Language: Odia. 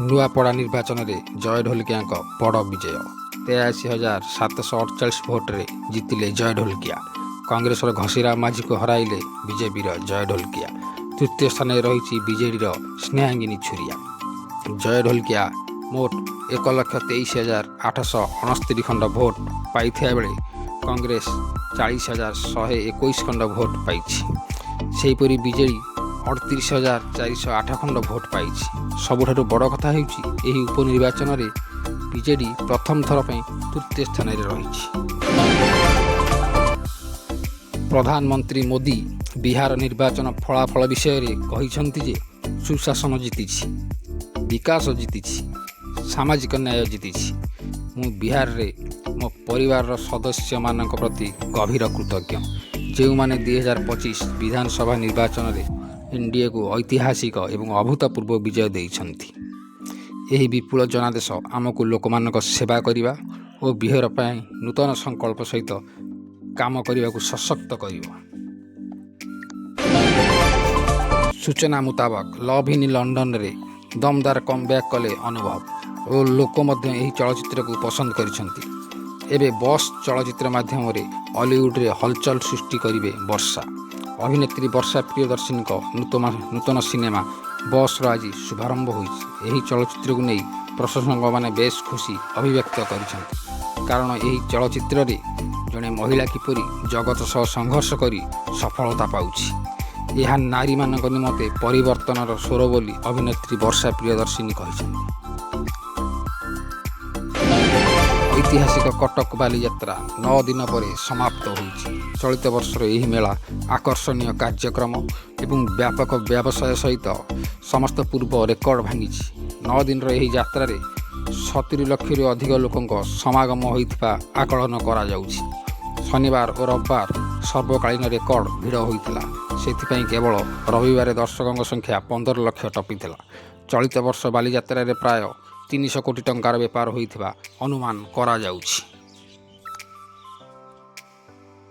ନୂଆପଡ଼ା ନିର୍ବାଚନରେ ଜୟ ଢୋଲକିଆଙ୍କ ବଡ଼ ବିଜୟ। 83,748 ଭୋଟରେ ଜିତିଲେ ଜୟ ଢୋଲକିଆ। କଂଗ୍ରେସର ଘସିରାମ ମାଝୀକୁ ହରାଇଲେ ବିଜେପିର ଜୟ ଢୋଲକିଆ। ତୃତୀୟ ସ୍ଥାନରେ ରହିଛି ବିଜେଡ଼ିର ସ୍ନେହାଙ୍ଗିନୀ ଛୁରିଆ। ଜୟ ଢୋଲକିଆ ମୋଟ 1,23,869 ଖଣ୍ଡ ଭୋଟ ପାଇଥିବା ବେଳେ କଂଗ୍ରେସ 40,121 ଖଣ୍ଡ ଭୋଟ ପାଇଛି। ସେହିପରି ବିଜେଡ଼ି 38,408 ଖଣ୍ଡ ଭୋଟ ପାଇଛି। ସବୁଠାରୁ ବଡ଼ କଥା ହେଉଛି, ଏହି ଉପନିର୍ବାଚନରେ ବିଜେଡ଼ି ପ୍ରଥମ ଥର ପାଇଁ ତୃତୀୟ ସ୍ଥାନରେ ରହିଛି। ପ୍ରଧାନମନ୍ତ୍ରୀ ମୋଦି ବିହାର ନିର୍ବାଚନ ଫଳାଫଳ ବିଷୟରେ କହିଛନ୍ତି ଯେ ସୁଶାସନ ଜିତିଛି, ବିକାଶ ଜିତିଛି, ସାମାଜିକ ନ୍ୟାୟ ଜିତିଛି। ମୁଁ ବିହାରରେ ମୋ ପରିବାରର ସଦସ୍ୟମାନଙ୍କ ପ୍ରତି ଗଭୀର କୃତଜ୍ଞ, ଯେଉଁମାନେ 2025 ବିଧାନସଭା ନିର୍ବାଚନରେ ଏନ୍ଡିଏକୁ ଐତିହାସିକ ଏବଂ ଅଭୂତପୂର୍ବ ବିଜୟ ଦେଇଛନ୍ତି। ଏହି ବିପୁଳ ଜନାଦେଶ ଆମକୁ ଲୋକମାନଙ୍କ ସେବା କରିବା ଓ ବିହାର ପାଇଁ ନୂତନ ସଂକଳ୍ପ ସହିତ କାମ କରିବାକୁ ସଶକ୍ତ କରିବ। ସୂଚନା ମୁତାବକ, ଲଭ୍ ଇନ୍ ଲଣ୍ଡନରେ ଦମଦାର କମ୍ବ୍ୟାକ୍ କଲେ ଅନୁଭବ ଓ ଲୋକ ମଧ୍ୟ ଏହି ଚଳଚ୍ଚିତ୍ରକୁ ପସନ୍ଦ କରିଛନ୍ତି। ଏବେ ବସ୍ ଚଳଚ୍ଚିତ୍ର ମାଧ୍ୟମରେ ଅଲିଉଡ଼ରେ ହଲଚଲ ସୃଷ୍ଟି କରିବେ ବର୍ଷା। ଅଭିନେତ୍ରୀ ବର୍ଷା ପ୍ରିୟଦର୍ଶିନୀଙ୍କ ନୂତନ ସିନେମା ବସ୍ର ଆଜି ଶୁଭାରମ୍ଭ ହୋଇଛି। ଏହି ଚଳଚ୍ଚିତ୍ରକୁ ନେଇ ପ୍ରଶଂସକମାନେ ବେଶ୍ ଖୁସି ଅଭିବ୍ୟକ୍ତ କରିଛନ୍ତି, କାରଣ ଏହି ଚଳଚ୍ଚିତ୍ରରେ ଜଣେ ମହିଳା କିପରି ଜଗତ ସହ ସଂଘର୍ଷ କରି ସଫଳତା ପାଉଛି, ଏହା ନାରୀମାନଙ୍କ ନିମନ୍ତେ ପରିବର୍ତ୍ତନର ସ୍ୱର ବୋଲି ଅଭିନେତ୍ରୀ ବର୍ଷା ପ୍ରିୟଦର୍ଶିନୀ କହିଛନ୍ତି। ଐତିହାସିକ କଟକ ବାଲିଯାତ୍ରା 9 ଦିନ ପରେ ସମାପ୍ତ ହୋଇଛି। ଚଳିତ ବର୍ଷର ଏହି ମେଳା ଆକର୍ଷଣୀୟ କାର୍ଯ୍ୟକ୍ରମ ଏବଂ ବ୍ୟାପକ ବ୍ୟବସାୟ ସହିତ ସମସ୍ତ ପୂର୍ବ ରେକର୍ଡ ଭାଙ୍ଗିଛି। 9 ଦିନର ଏହି ଯାତ୍ରାରେ 70 ଲକ୍ଷରୁ ଅଧିକ ଲୋକଙ୍କ ସମାଗମ ହୋଇଥିବା ଆକଳନ କରାଯାଉଛି। ଶନିବାର ଓ ରବିବାର ସର୍ବକାଳୀନ ରେକର୍ଡ ଭିଡ଼ ହୋଇଥିଲା। ସେଥିପାଇଁ କେବଳ ରବିବାର ଦର୍ଶକଙ୍କ ସଂଖ୍ୟା 15 ଲକ୍ଷ ଟପିଥିଲା। ଚଳିତ ବର୍ଷ ବାଲିଯାତ୍ରାରେ ପ୍ରାୟ 300 କୋଟି ଟଙ୍କାର ବେପାର ହୋଇଥିବା ଅନୁମାନ କରାଯାଉଛି।